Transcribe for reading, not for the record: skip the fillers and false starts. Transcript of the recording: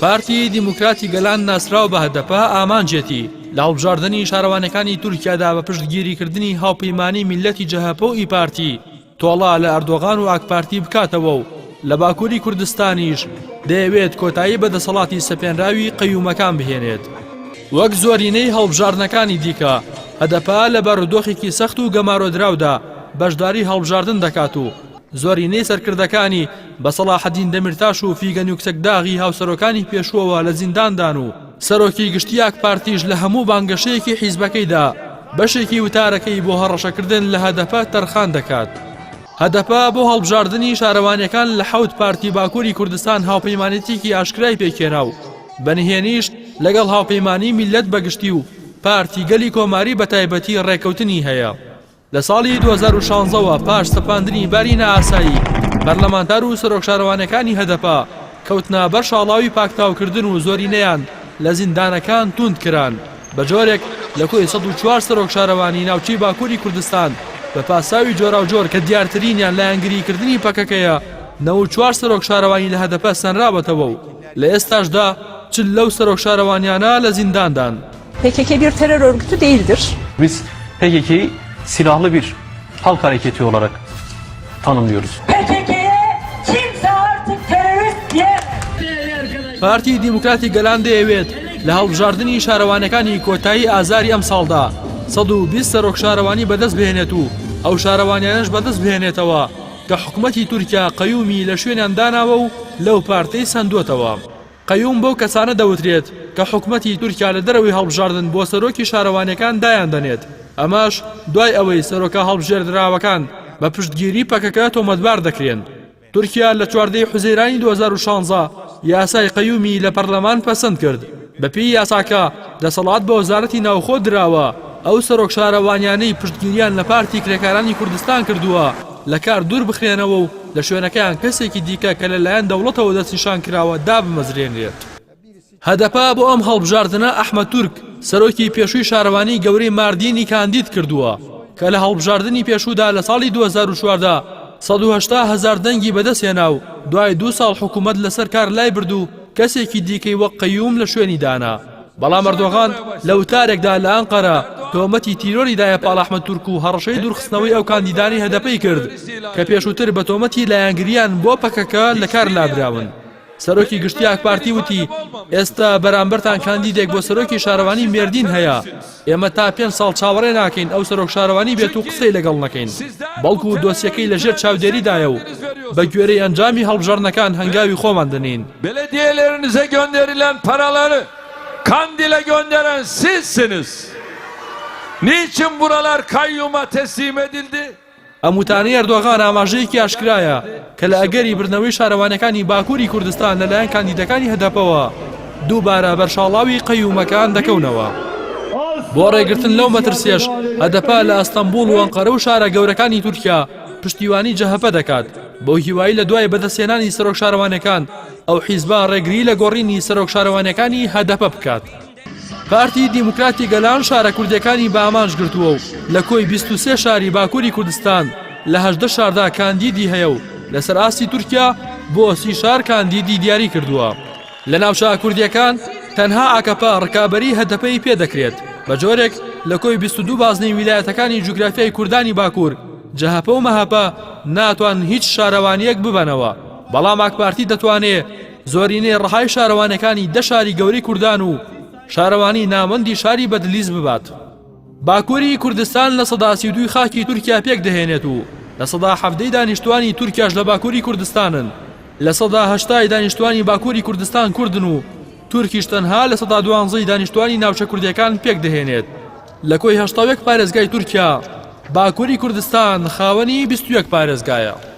پارتی دیموکراتی گەلان ناسراو بە هەدەپە ئامانجێتی لە هەڵبژاردنی شارەوانیەکانی تورکیادا بە پشتگیریکردنی هاوپەیمانی میللەتی جەهەپە و ئیپارتی تۆڵە لە ئەردۆغان و ئاکپارتی بکاتەوە و لە باکووری کوردستانیش دەیەوێت کۆتایی بە دەسەڵاتی سەپێنراوی قەیومەکان بهێنێت. وەک زۆرینەی هەڵبژاردنەکانی دیکە، هەدەپە لە بارودۆخێکی سەخت و گەمارۆدراودا بەشداری هەڵبژاردن دەکات و زۆرینەی سەرکردەکانی بە سەڵاحەدین دەمیرتاش و فیگەن یوکسەکداغی هاوسەرۆکانی پێشووەوە لە زینداندان و سەرۆکی گشتی ئاکپارتیش لە هەموو بانگەشەیەکی حیزبەکەیدا بەشێکی وتارەکەی بۆ هەڕەشەکردن لە هەدەپە تەرخان دەکات. هەدەپە بۆ هەڵبژاردنی شارەوانیەکان لە حەوت پارتی باکووری کوردستان هاوپەیمانێتیکی ئاشکرای پێکهێنا و بە نهێنیش لەگەڵ هاوپەیمانی میللەت بەگشتی و پارتی گەلی کۆماری بەتایبەتی ڕێککەوتنی هەیە. لە ساڵی 2016 وە پاش سەپاندنی باری نائاسایی، پەرلەمانتار و سەرۆک شارەوانیەکانی هەدەپە کەوتنە بەر شاڵاوی پاکتاوکردن و زۆرینەیان لە زیندانەکان توند کران، بە جۆرێک لە کۆی 104 سەرۆک شارەوانی ناوچەی باکوری کوردستان بە پاساوی جۆراوجۆر کە دیارترینیان لایەنگریکردنی پەکەکەیە 94 سەرۆک شارەوانی لە هەدەپە سەنراوەتەوە و لە ئێستاشدا 40 لەو سەرۆک شارەوانیانە لە زینداندان. PKK bir terör örgütü değildir. Biz PKK'yi silahlı bir halk hareketi olarak tanımlıyoruz. PKK'ye kimse artık terörist diyemez. پارتی دیموکراتی گەلان دەیەوێت لە هەڵبژاردنی شارەوانیەکانی کۆتایی ئازاری ئەمساڵدا 120 سەرۆک شارەوانی بەدەست بهێنێت و ئەو شارەوانیانەش بەدەست بهێنێتەوە کە حکومەتی تورکیا قەیومی لە شوێنیان داناوە و لەو پارتەی سەندووەتەوە. قەیوم بەو کەسانە دەوترێت کە حکومەتی تورکیا لە دەرەوەی هەڵبژاردن بۆ سەرۆکی شارەوانیەکان دایاندەنێت، ئەمەش دوای ئەوەی سەرۆکە هەڵبژێردراوەکان بە پشتگیری پەکەکە تۆمەتبار دەکرێن. تورکیا لە 14 ی حوزەیرانی 2016 یاسای قەیومی لە پەرلەمان پەسەند کرد، بەپێی یاساکە دەسەڵات بە وەزارەتی ناوخۆ دراوە ئەو سەرۆک شارەوانیانەی پشتگیریان لە پارتی کرێکارانی کوردستان کردووە لە کار دوور بخرێنەوە و لە شوێنەکەیان کەسێکی دیکە کە لەلایەن دەوڵەتەوە دەستنیشان کراوە دابمەزرێنرێت. هەدەپە بۆ ئەم هەڵبژاردنە ئەحمەد تورک، سەرۆکی پێشووی شارەوانی گەورەی ماردینی کاندید کردووە، کە لە هەڵبژاردنی پێشوودا لە ساڵی 2014 180 هەزار دەنگی بەدەستهێنا و دوای دوو ساڵ حکوومەت لەسەر کار لایبرد و کەسێکی دیکەی وەک قەیوم لە شوێنی دانا. بەڵام ئەردۆغان لە وتارێکدا لە ئەنقەرە تۆمەتی تیرۆری دایە پاڵ ئەحمەد تورک و هەڕەشەی دوورخستنەوەی ئەو کاندیدانەی هەدەپەی کرد کە پێشووتر بە تۆمەتی لایەنگرییان بۆ پەکەکە لە کار لابراون. سەرۆکی گشتی ئاکپارتی وتی، ئێستا بەرامبەرتان کاندیدێک بۆ سەرۆکی شارەوانی مێردین هەیە، ئێمە تا پێنج ساڵ چاوەڕێ ناکەین ئەو سەرۆک شارەوانی بێت و قسەی لەگەڵ نەکەین، بەڵکو دۆسیەکەی لەژێر چاودێریدایە و بە گوێرەی ئەنجامی هەڵبژاردنەکان هەنگاوی خۆمان دەنێین. Belediyelerinize gönderilen paraları Kandil'e gönderen sizsiniz. Niçin buralar kayyuma teslim edildi? ئەم وتانەی ئەردۆغان ئاماژەیەکی ئاشکرایە کە لە ئەگەری بردنەوەی شارەوانیەکانی باکووری کوردستان لەلایەن کاندیدەکانی هەدەپەوە دووبارە بەر شاڵاوی قەیومەکان دەکەونەوە. بۆ ڕێگرتن لەو مەترسیەش هەدەپە لە ئەستەنبوڵ و ئەنقەرە و شارە گەورەکانی تورکیا پشتیوانی جەهەپە دەکات بەو هیوای لە دوای بەدەستهێنانی سەرۆک شارەوانیەکان ئەو حیزبە ڕێگری لە گۆڕینی سەرۆک شارەوانیەکانی هەدەپە بکات. پارتی دیموکراتی گەلان شارە کوردیەکانی بە ئامانج گرتووە و لە کۆی 23 شاری باکووری کوردستان لە 18 شاردا کاندیدی هەیە و لەسەر ئاستی تورکیا بۆ سی شار کاندیدی دیاری کردووە. لە ناوچە کوردیەکان تەنها ئاکەپە ڕکابەری هەدەپەی پێدەکرێت بە جۆرێک لە کۆی 22 بازنەی ویلایەتەکانی جوگرافیای کوردانی باکوور جەهەپە و مەهەپە ناتوان هیچ شارەوانیەک ببەنەوە بەڵام ئاکپارتی دەتوانێ زۆرینەی ڕەهای شارەوانیەکانی دە شاری گەورەی کوردان و شارەوانی ناوەندی شاری بەدلیس ببات. باکووری کوردستان 32% ی خاکی تورکیا پێک دەهێنێت و 17% ی دانیشتوانی تورکیاش لە باکووری کوردستانن. 80% ی دانیشتوانی باکووری کوردستان کوردن و تورکیش تەنها 12% ی دانیشتوانی ناوچە کوردیەکان پێک دەهێنێت. لە کۆی 81 پارێزگای تورکیا، باکووری کوردستان خاوەنی 21 پارێزگایە.